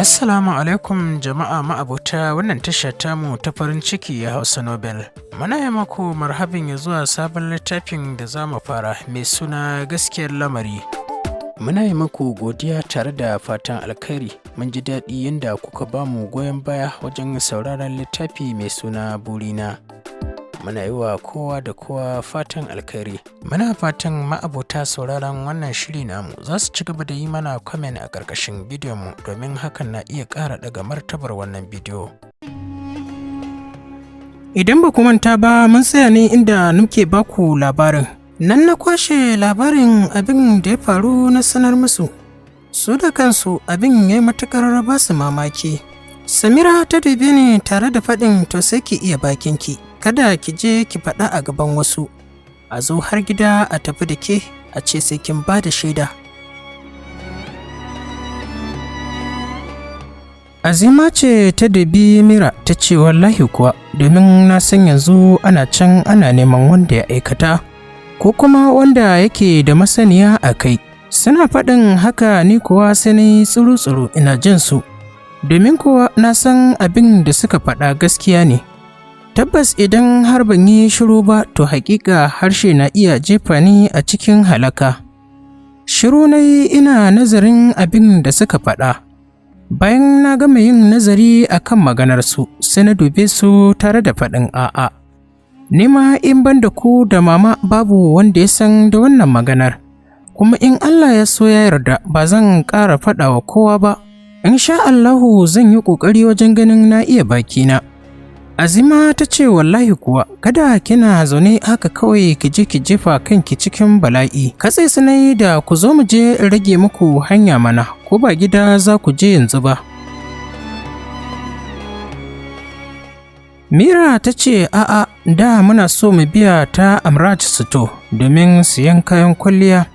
Assalamu alaikum jama'a ma'abota wannan tasha tamu ta farin ciki ya Hausa Nobel. Muna yi maku marhabin ya zuwa sabon littafin da za mu fara mai suna Gaskiyar Lamari. Muna yi maku godiya tare da fatan alkhairi, mun ji daɗi yadda kuka ba mu goyon baya wajen sauraron littafi mai suna Burina. Muna yi wa kowa da kowa fatan alkhairi. Muna fatan ma'abota sauraron wannan shiri namu za su ci gaba da yi mana comment a ƙarƙashin bidiyonmu, domin hakan na iya ƙara ɗaga martabar wannan bidiyo. Idan ba ku manta ba, mun tsaya ne inda muke baku labarin. Nan na kwashe labarin abin da ya faru na sanar musu. Su da kansu abin ya yi matuƙar ba su mamaki. Samira ta dube ni tare da faɗin, "To, sai ki iya bakinki, kada ki je ki faɗa a gaban wasu. A zo har gida a tafi da ke, a ce sai kin ba da shaida." Azima ce ta dubi Mira ta ce, "Wallahi kuwa, domin na san yanzu ana can ana neman wanda ya aikata, ko kuma wanda yake da masaniya a kai." Suna faɗin haka, ni kuwa sai na yi tsuru-tsuru ina jin su, domin kuwa na san abin da suka faɗa gaskiya ne. Tabbas idan har ban yi shiru ba, to haƙiƙa harshe na iya jefa ni a cikin halaka. Shiru na yi ina nazarin abin da suka faɗa. Bayan na gama yin nazari a kan maganarsu, sai na dube su tare da faɗin, "A'a. Ni ma in ban da ku da mama, babu wanda ya san da wannan maganar. Kuma in Allah ya so ya yarda, ba zan ƙara faɗa wa kowa ba. In sha Allahu zan yi ƙoƙari wajen ganin na iya bakina." Azima ta ce, "Wallahi kuwa, kada kina zaune haka kawai ki je ki jefa kanki cikin bala'i." Katse su na yi da, "Ku zo mu je in rage muku hanya mana, ko ba gida za ku je yanzu ba?" Mira ta ce, "A'a, da muna so mu biya ta Amraj Sito domin siyan kayan kwalliya.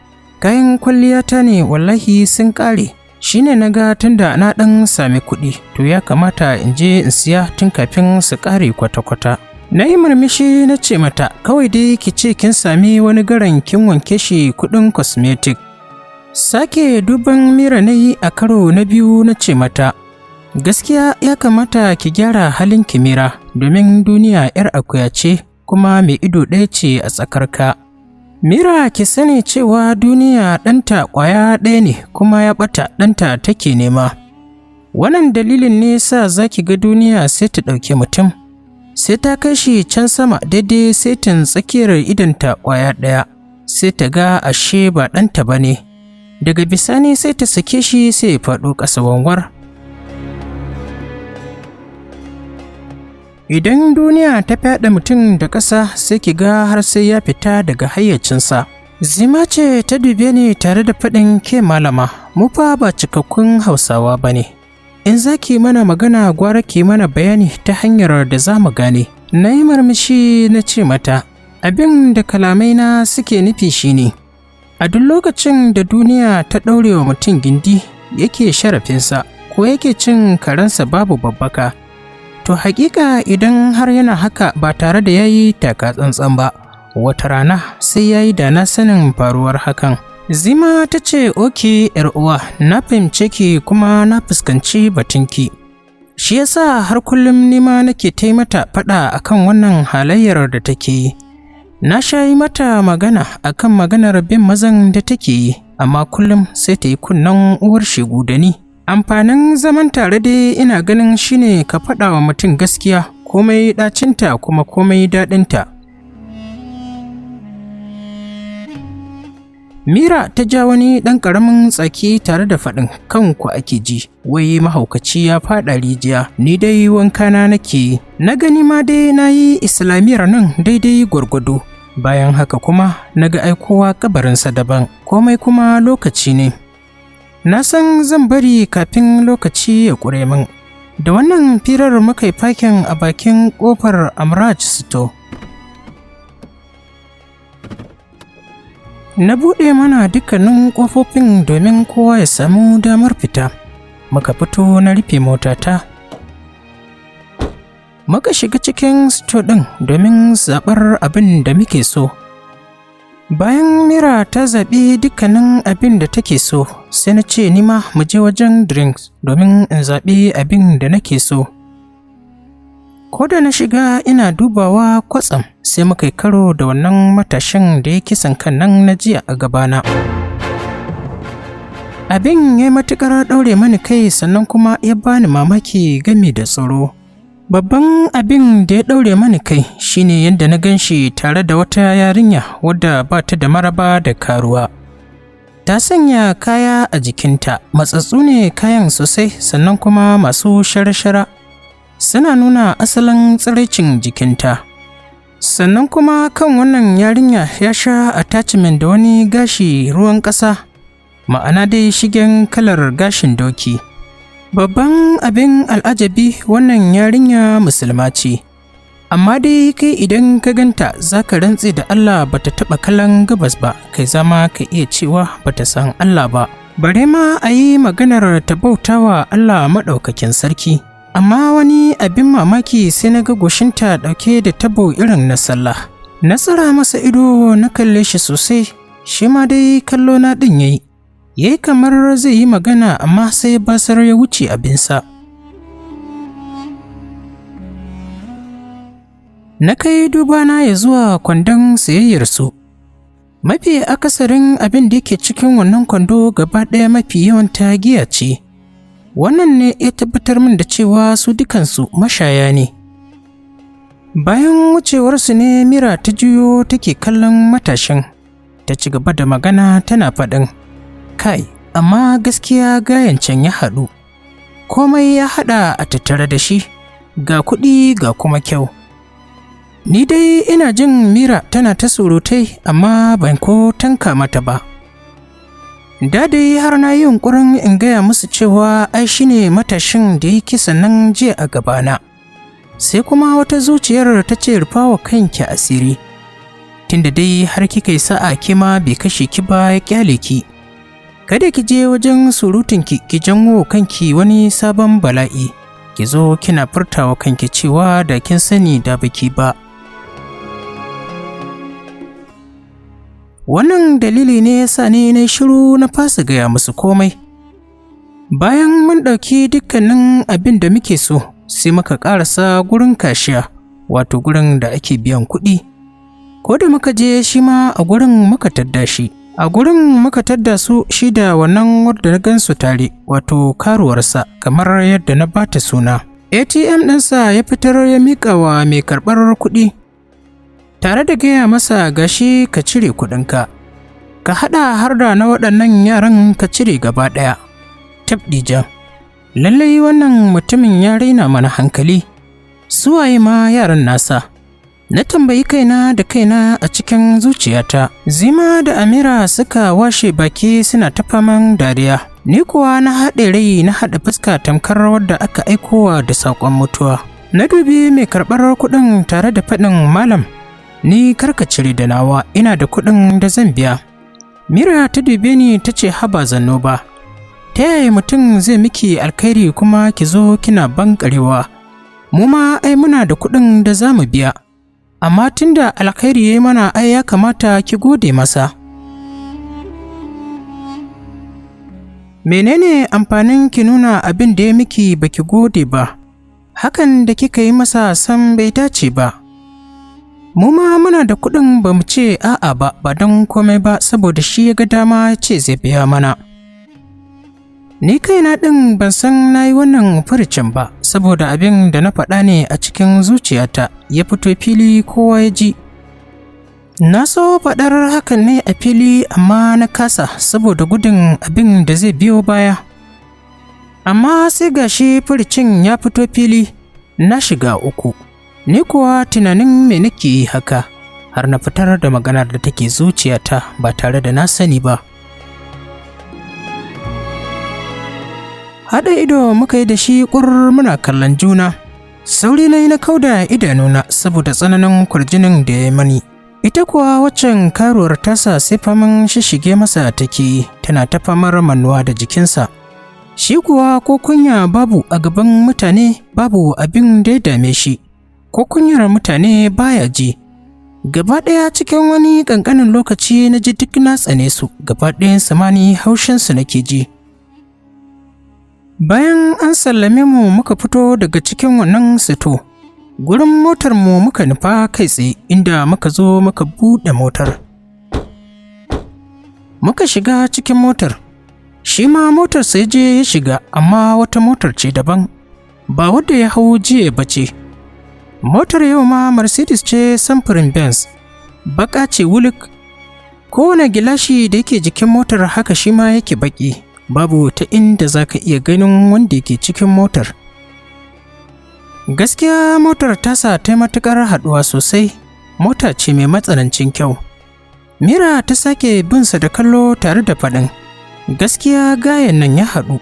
Kayan kwalliya ta ne wallahi sun ƙare. Shi ne na ga tunda na ɗan sami kuɗi, to ya kamata in je in siya tun kafin su ƙare kwata-kwata." Na yi murmushi na ce mata, "Kawai dai ki ce kin sami wani garan kin wanke shi kuɗin cosmetic." Sake duban Mira na yi a karo na biyu na ce mata, "Gaskiya ya kamata ki gyara halin ki, Mira, domin duniya 'yar akuya ce kuma mai ido ɗaya ce a tsakarka. Mira, ki sani cewa duniya ɗanta ƙwaya ɗaya ne kuma ya ɓata, ɗanta take nema. Wannan dalilin ne sa za ki ga duniya sai ta ɗauki mutum, sai ta kai shi can sama daidai saitin tsakiyar idonta ƙwaya ɗaya, sai ta ga ashe ba ɗanta ba ne. Daga bisani sai ta sake shi, sai ya faɗo ƙasa wanwar. Idan duniya ta fyaɗe mutum da ƙasa, sai ki ga har sai ya fita daga hayyacinsa." Zima ce ta dube ni tare da faɗin, "Ke malama, mu fa ba cikakkun Hausawa ba ne. In za ki mana magana, gwara ki mana bayani ta hanyar da za mu gane." Na yi murmushi na ce mata, "Abin da kalamaina suke nufi shine, a duk lokacin da duniya ta ɗaure wa mutum gindi yake sharafinsa ko yake cin karensa babu babbaka, to haƙiƙa idan har yana haka ba tare da ya yi taka tsantsan ba, wata rana sai ya yi da na sanin faruwar hakan." Zima ta ce, "Okay uwa, na fahimce ki kuma na fuskanci batunki. Shi yasa har kullum nima nake ta mata faɗa akan wannan halayyar da take yi. Na sha yi mata magana akan maganar bin mazan da take yi, amma kullum sai ta yi kunnen uwar shegu da ni. Amfanin zaman tare dai ina ganin shine ka faɗa wa mutum gaskiya, komai ɗacinta kuma komai daɗinta." Mira ta ja wani ɗan ƙaramin tsaki tare da faɗin, "Kanku ake ji, wai mahaukaci ya faɗa rijiya, ni dai wankana nake yi. Na gani ma dai na yi islamiyar nan daidai gwargwado. Bayan haka kuma na ga aikowa kabarinsa daban, komai kuma lokaci ne. Na san zan bari kafin lokaci ya ƙure min." Da wannan firar muka yi fakin a bakin ƙofar Amraj Sito. Na buɗe mana dukkanin ƙofofin domin kowa ya samu damar fita. Muka fito, na rufe motata. Muka shiga cikin sito ɗin domin zaɓar abin da muke so. Bayan Mira ta zaɓi dukkanin abin da take so, sai na ce nima mu je wajen drinks domin in zaɓi abin da nake so. Ko da na shiga ina dubawa, kwatsam sai muka yi karo da wannan matashin da ya kisan kan nan na jiya a gabana. Abin ya yi matuƙar ɗaure mani kai, sannan kuma ya bani mamaki gami da tsoro. Babban abin da ya ɗaure mani kai shine yadda na gan shi tare da wata yarinya wadda ba ta da maraba da karuwa. Ta sanya kaya a jikinta, matsatsu ne kayan sosai, sannan kuma masu shara-shara. Suna nuna asalin tsiraicin jikinta. Sannan kuma kan wannan yarinya ya sha attachment da wani gashi ruwan ƙasa, ma'ana dai shigen kalar gashin doki. Babban abin al'ajabi, wannan yarinya musulma ce, amma dai kai idan ka ganta za ka rantse da Allah bata taɓa kallon gabas ba, kai zama ka iya cewa bata san Allah ba. Bare ma a yi maganar ta bautawa Allah Maɗaukakin Sarki. Amma wani abin mamaki, sai na ga goshinta ɗauke da tabo irin na sallah. Na tsira masa ido, na kalle shi sosai, shi ma dai kallo na ɗin yayi. Yayi kamar zai yi magana, amma sai basar ya wuce abinsa. Na kai dubana ya zuwa kwandon sayayyarsu. Mafi akasarin abin da yake cikin wannan kwando gaba ɗaya mafi yawan ta giya ce. Wannan ne ya tabbatar min da cewa su dukansu mashaya ne. Bayan wucewarsu ne Mira ta juyo take kallon matashin, ta ci gaba da magana tana faɗin, "Kai, amma gaskiya gayan can ya haɗu. Komai ya haɗa a tattare da shi, ga kuɗi ga kuma kyau." Ni dai ina jin Mira tana ta surutai, amma ban ko tanka mata ba. Da dai har na yi yunƙurin in gaya musu cewa ai shi ne matashin da ya kisan nan jiya a gabana. Sai kuma wata zuciyar ta ce, "Rufawa kanki asiri. Tunda dai har kika yi sa'a kima bai kashe ki ba ya kyale ki. Kada ki je wajen surutunki ki janwo kanki wani sabon bala'i. Ki zo kina furtawa kanki cewa da kin sani da baki ba." Wannan dalili ne ya sa ni na shiru na fasa gaya musu komai. Bayan mun ɗauki dukkanin abin da muke so, sai muka ƙarasa gurin kashiya, wato gurin da ake biyan kuɗi. Ko da muka je shi ma a gurin muka tadda shi. A gurin muka tadda su, shi da wannan wadda na gansu tare, wato karuwarsa, kamar yadda na bata suna. ATM ɗinsa ya fitar ya miƙa wa mai karɓar kuɗi, tare da gaya masa, "Gashi, ka cire kuɗinka, ka haɗa har da na waɗannan yaran, ka cire gaba ɗaya." Tabɗijan, lallai wannan mutumin ya raina mana hankali. Suwaye ma yaran nasa? Na tambayi kaina da kaina a cikin zuciyata. Zima da Amira suka washe baki suna ta faman dariya. Ni kuwa na haɗe rai na haɗa fuska tamkar wadda aka aikowa da saƙon mutuwa. Na dubi mai karɓar kuɗin tare da faɗin, "Malam, ni karka cire da nawa, ina da kuɗin da zan biya." Mira ta dube ni ta ce, "Haba zanno ba, ta yaya mutum zai miki alkhairi kuma ki zo kina bankarewa? Mu ma ai muna da kuɗin da za mu biya, amma tunda alkhairi ya yi mana ai ya kamata ki gode masa. Menene amfanin ki nuna abin da ya miki baki gode ba? Hakan da kika yi masa sam bai dace ba. Mu ma muna da kuɗin, ba mu ce a'a ba, ba don komai ba saboda shi ya ga dama ce zai biya mana." Ni kaina ɗin ban san na yi wannan furucin ba, saboda abin da na faɗa ne a cikin zuciyata ya fito fili kowa ya ji. Na so faɗar hakan ne a fili, amma na kasa saboda gudun abin da zai biyo baya. Amma sai gashi furucin ya fito fili, na shiga uku. Ni kuwa tunanin me nake yi haka, har na fitar da maganar da take zuciyata ba tare da na sani ba. Haɗa ido muka yi da shi ƙur muna kallon juna. Sauri na yi na kauda idanuna saboda tsananin kwarjinin da ya mani. Ita kuwa waccan karuwar tasa sai faman shishige masa take, tana ta famar manuwa da jikinsa. Shi kuwa ko kunya babu a gaban mutane, babu abin da ya dame shi. Ko kunyar mutane baya ji. Gaba ɗaya cikin wani ƙanƙanin lokaci na ji duk na tsane su, gaba ɗayan samani haushinsu nake ji. Bayan an sallame mu muka fito daga cikin wannan sito, gurin motar mu muka nufa kai tsaye inda muka zo muka buɗe motar. Muka shiga cikin motar, shi ma motar sai je ya shiga, amma wata motar ce daban, ba wadda ya hau jiya ba ce. Motar yau ma Mercedes ce samfurin Benz, baƙa ce wuluk. Kowane gilashi da yake jikin motar haka shi ma yake baƙi, babu ta inda za ka iya ganin wanda yake cikin motar. Gaskiya motar tasa ta matuƙar haɗuwa sosai, mota ce mai matsanancin kyau. Mira ta sake binsa da kallo tare da faɗin, gaskiya gayen nan ya haɗu,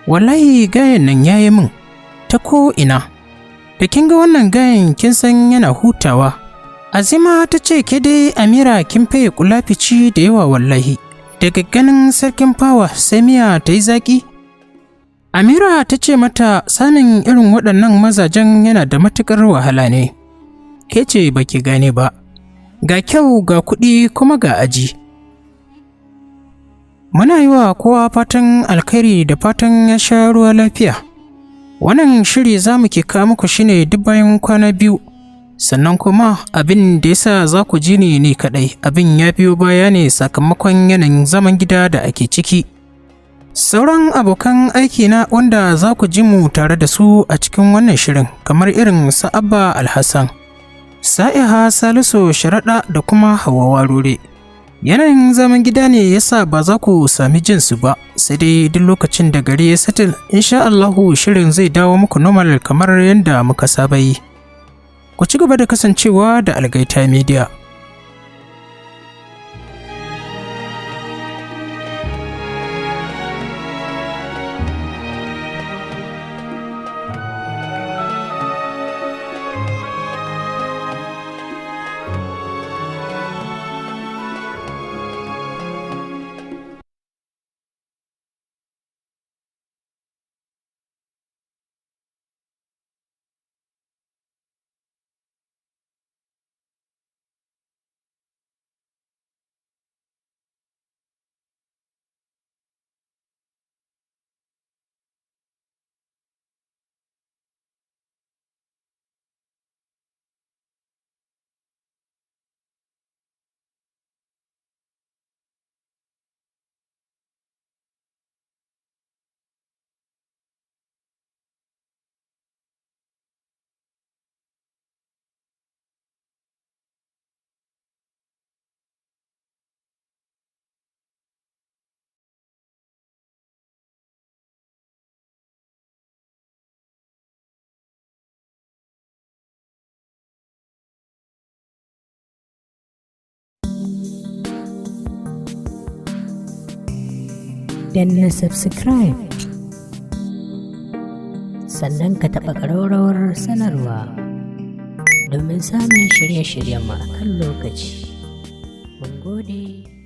wallahi gayen nan ya yi min, ta ko'ina. Da kin ga wannan gayen kin san yana hutawa. Azima ta ce ke dai Amira kin faye kulafici da yawa wallahi, daga ganin sarkin fawa sai miya ta yi zaƙi. Amira ta ce mata samun irin waɗannan mazajen yana da matuƙar wahala ne. Ke ce ba ki gane ba, ga kyau ga kuɗi kuma ga aji. Muna yi wa kowa fatan alkhairi da fatan ya sha ruwa lafiya. Wannan shiri za mu ke kawo muku shi ne duk bayan kwana 2. Sannan kuma abin da yasa za ku ji ni ne kaɗai, abin ya biyo baya ne sakamakon yanayin zaman gida da ake ciki. Sauran abokan aikina wanda za ku ji mu tare da su a cikin wannan shirin kamar irin su Abba Alhassan, Sa'iha Salisu Sharaɗa da kuma Hauwa Warure. Yanayin zaman gida ne yasa ba za ku sami jin su ba, sai dai duk lokacin da gari ya satil, insha Allahu shirin zai dawo muku normal kamar yadda muka saba yi. Ku ci gaba da kasancewa da Algaita Media. Danna subscribe, sannan ka taɓa ƙararrawar sanarwa domin samun shirye-shiryenmu a kan lokaci. Mun gode.